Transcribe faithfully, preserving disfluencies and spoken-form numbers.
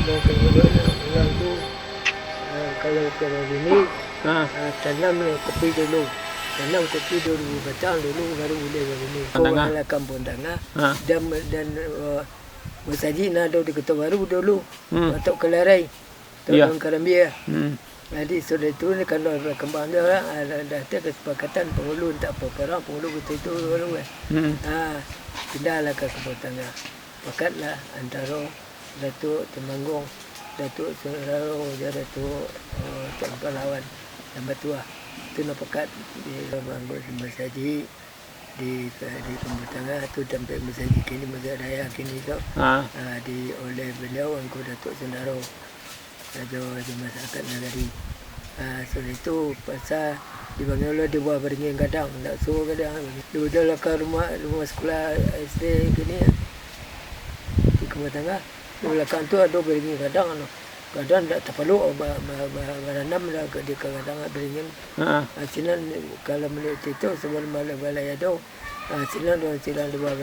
Kalau ka babini, ah, tanam kopi dulu. Tanam kopi dulu, batang dulu, baru buliah babini. Kampuang Tangah. Dan, dan, eh, masajik nan ado di Koto Baru dulu, Batok Kalarai, Tok Daun Karambia. Jadi, sudah itu, ni kalau bakambang tu lah, ah, dah, dah ada kesepakatan pangulu, entah apo orang, pangulu betul tu dulu, eh. Ah, pindahlah ka Kampuang Tangah. Pakatlah antaro Datuak Tumanggung, Datuak Sunararo, jo Datuak, eh, Tuan Pahlawan, nan batuah. Tu nan pakat di Tumanggung di masajik, di, di Kampuang Tangah tu, tampek masajik kini, masajik raya kini tu. Ah, di oleh baliau Angku Datuak Sunararo, rajo di masyarakat nagari. Ah, sudah itu, pasal dibangun lah di bawah baringin gadang, ndak suruh gadang. Di balakang rumah, rumah sekolah S D kini, di Kampuang Tangah, di balakang tu ado baringin gadang tu. Gadang ndak tapaluk, ba-, ba-, ba-, baranam lah ka, di ka gadang baringin. Ah, sinan, kalau manuruik carito, sabalun balai, balai ado, ah, sinan urang silang di bawah